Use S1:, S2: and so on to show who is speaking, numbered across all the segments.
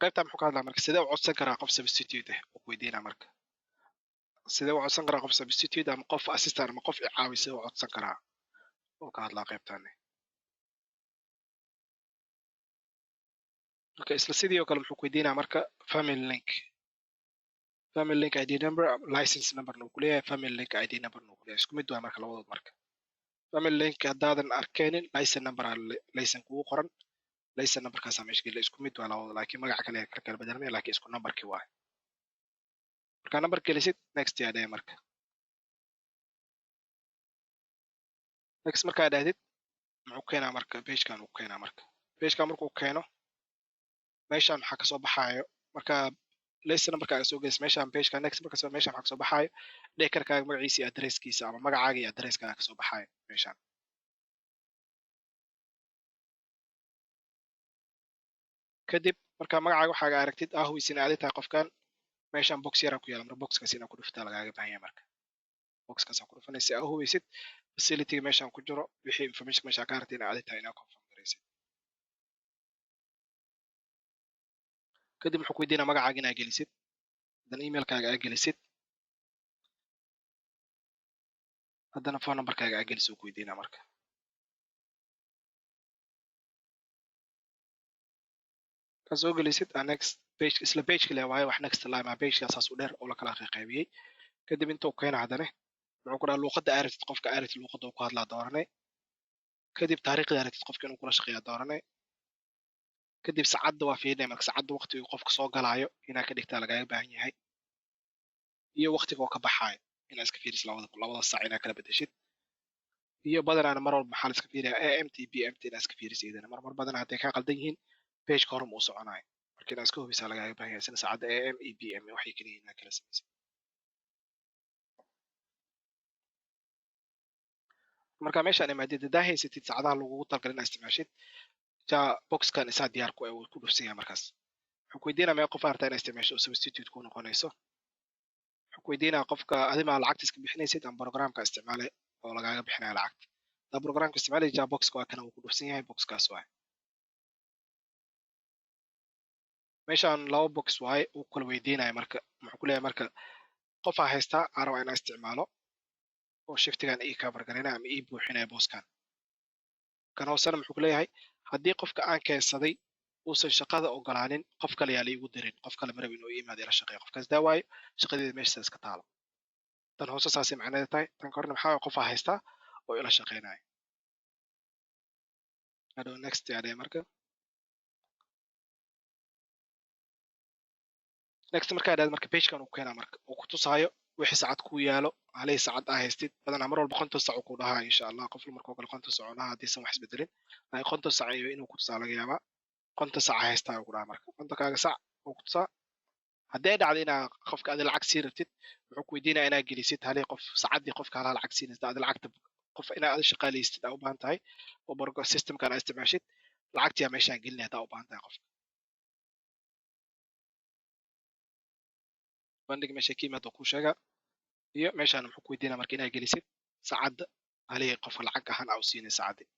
S1: Qaybta muxuu ka hadlaa marka? Sidee u codsan karaa qof substitute ah uu ku weydiinaa. Marka sidee u codsan karaa qof substitute ama qof assistant ama qof i caawi, sidee u codsan karaa oo ka hadlaa qaybtani. Marka isla sidii oo kale muxuu ku weydiinaa marka family link, family link ID number, license number uu ku leeyahay, family link ID number uu ku leeyahay. Isku mid waa marka labadood. Marka family link haddaadan arkeenin, license number aa license kugu qoran, license numberkaasaa meesha geliya. Isku mid waa labadooda, laakiin magaca kale kala kala bedelanaya, laakiin isku numberkii waay. Markaa number gelisid, next yaa dheh. Marka next markaa dhahdid, muxuu keenaa marka? Pagekan uu keenaa. Marka pagekan markuu keeno, meeshan maxaa kasoo baxaayo? Marka license numberkaaga soo gelis meeshan, pageka next marka soo, meeshan maxaa kasoo baxaayo? Daycarekaaga magaciisa iyo addresskiisa ama magacaaga iyo addresskaaga kasoo baxaayo meeshan. Kadib marka magacaaga waxaaga aragtid, aa hubisin aadi tahay qofkan, meeshan box yaraa ku yaala. Marka boxkaas inaa ku dhuftaa lagaaga baahan yahay. Marka boxkaas aa ku dhufanaysa, aa hubisid facility meeshan ku jiro, wixii information meesha ka aragtay inaa adi tahay, inaa confirm garaysid. Kadib muxuu ku weydiinaa? Magacaaga inaa gelisid, haddana emailkaaga aa gelisid, haddana phone numberkaaga aa gelisid uu ku weydiinaa. Marka ka soo gelisid aa next page, isla page le waaye wax next line ma pageka saas u dheer oo la kala qaybiyey. Kadib intuu keena, haddana muxuu ku dhaha? Luuqadda aa rabtid, qofka aa rabtid luuqadda uu ku hadlaa dooranay. Kadib taariikhda aa rabtid qofka inuu kula shaqeeyaa dooranay. Kadib saacadda waa fiirinaya. Marka saacadda waqtiga qofka soo galaayo inaa ka dhigtaa lagaaga baahan yahay iyo waqtiga oo ka baxaayo inaa iska fiirisid, labada saac inaa kala bedeshid. Iyo badanaana mar walba maxaa la iska fiiriyaa? AMT PMT inaa iska fiirisid iyadana. Mar mar badanaa hadday kaa qaldan yihiin, pageka hore ma u soconayo. Marka inaa iska hubisaa lagaaga baahan yahay sina saacadda AM iyo PM waxay kala yihiin inaa kala samaysid. Marka meeshaan imaadid, haddaa haysatid saacadaha lagugu talagalay inaa isticmaashid, ja boxkan isaa diyaar ku ah, wuu ku dhufsan yahay. Markaas wuxuu ku weydiinaa meeqa qof artaa inaa isticmaasho oo substitute ku noqonayso. Wuxuu ku weydiinaa qofka adimaa lacagta iska bixinaysid ama programka isticmaalay oo lagaaga bixinaya lacagta. Haddaa programka isticmaalay, ja boxka waa kana, wuu ku dhufsan yahay, boxkaas waay. Meeshaan laba box waaye uu kala weydiinaya. Marka muxuu ku leeyahay? Marka qofaa haystaa aan rabaa inaa isticmaalo oo shiftigan ii cover garaynaya ama ii buuxinaya booskan. Kan hoosena muxuu ku leeyahay? Haddii qofka aan keensaday uusan shaqada ogolaanin, qof kale yaa la iigu dirin, qof kale marab inuu ii yimaado ila shaqeeyo, qofkaas daa waayo, shaqadeeda meeshaas iska taalo. Tan hoose saasay macnaheeda tahay. Tan korena maxaa waye? Qofaa haystaa oo ila shaqeynaya. Hadhow next yaa dheh. Marka next markaa dhahdo, marka pagekan uu keenaa, marka uu ku tusaayo wixii saacad ku yaalo, halihii saacad aa haystid. Badanaa mar walba 50 sac uu ku dhahaa, insha Allah. Qof markuu galo 50 sac uu dhahaa, haddiisan wax isbedelin, laakiin 50 sac iyo inuu ku tusaa laga yaabaa. 50 sac aa haystaa uu ku dhahaa. Marka 50kaaga sac uu ku tusaa. Haddii ay dhacdo inaa qofka adi lacag sii rabtid, wuxuu ku weydiinaya inaa gelisid halihii qof sacaddii qofka halaha lacag siinaysid adi lacagta. Qof inaa adi shaqaalaystid aa u baahan tahay oo bargo systemkan aa isticmaashid, lacagtiyaa meeshaan gelinaya haddaa u baahan tahay qofka. Bandhig meesha ka yimaado kuu sheegaa. Iyo meeshaan muxuu ku weydiinaya? Marka inaa gelisid saacadda halihii qofka lacag ahaan aa u siinay saacaddii.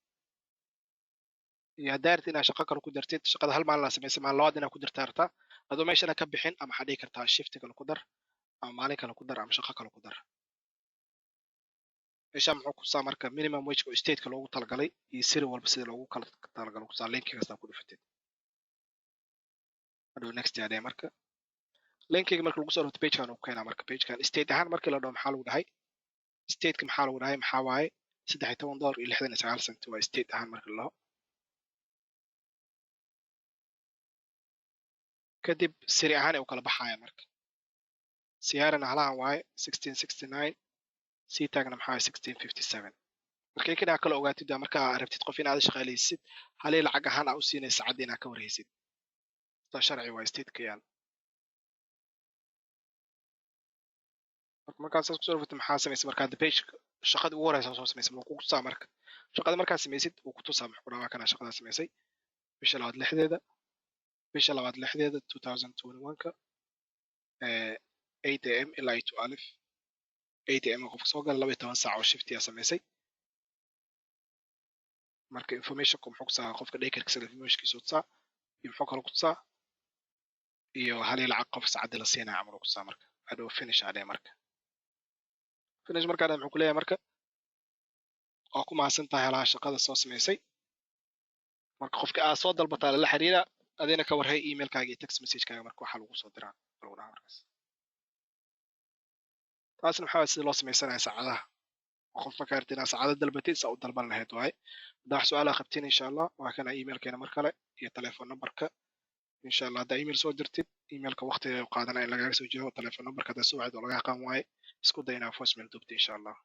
S1: Iyo haddaa rabtid inaad shaqo kale ku dartid, shaqada hal maalin aa samaysay, maalin labaad inaad ku dartaa rabtaa, adoo meeshana ka bixin, ama waxaa dhihi kartaa shifti kale ku dar ama maalin kale ku dar ama shaqo kale ku dar. Meeshaan muxuu kutusaa? Marka minimum wage oo stateka loogu talagalay iyo siri walba sida loogu kala talagalo kutusaa linki kastaa ku dhufatid. Hadhow next yaa dheh. Marka linkiga marka lagu soo dhufto, pagekan uu keenaa. Marka pagekan state ahaan markii la dhaho, maxaa lagu dhahay? Stateka maxaa lagu dhahay? Maxaa waaye? $13.69 waa state ahaan marka la dhaho. Kadib siri ahaan ay u kala baxaya. Marka siyaarana halahan waaye 1669, SeaTacna maxaa waaye? 1657. Marka inkana kala ogaatid waa markaa rabtid qof inaad shaqaalaysid, halii lacag ahaan aa u siinaysa saacadii inaad ka warhaysid. Taa sharci waa stateka yaal. Marka markaa saas kusoo dhufatid, maxaa samaysa? Marka hadda page shaqada ugu horeysa soo samaysa wuu kugu tusaa. Marka shaqada markaa samaysid, wuu ku tusaa. Muxuu ku dhahaa? Kana shaqadaa samaysay bisha labaad lixdeeda, bisha labaad lixdeeda 2021ka, 8 a.m. ilaa iyo 12 8 a.m. qofka soo gala, 12 saac oo shiftiyaa samaysay. Marka informationka muxuu kutusaa? Qofka daycarekiisa informationkiisa tusaa. Iyo muxuu kale kutusaa? Iyo hal iyo lacag qof saacadii la siinaya camal uu kutusaa. Marka hadhow finish aa dheh. Marka finish markaa dheh, muxuu kuleeyahay? Marka waa ku mahadsan tahay halaha shaqada soo samaysay. Marka qofka aad soo dalbataa lala xiriira, adina ka warhay emailkaaga iyo text messagekaaga. Marka waxaa lagu soo diraa lagu dhahaa. Markaas taasna waxaa waye sida loo samaysanaya saacadaha. Qof markaa rabtid inaad saacado dalbatid, saa u dalban lahayd waaye. Haddaa wax su-aalaha qabtiin, insha Allah, waa kana emailkeena mar kale iyo telephone numberka, insha Allah. Haddaa email soo dirtid, emailka waqtiga qaadanaya in lagaaga soo jawaabo. Telephone numberka haddaa soo wacid oo lagaa qan waaye, isku day inaad voicemail duubtid, insha Allah.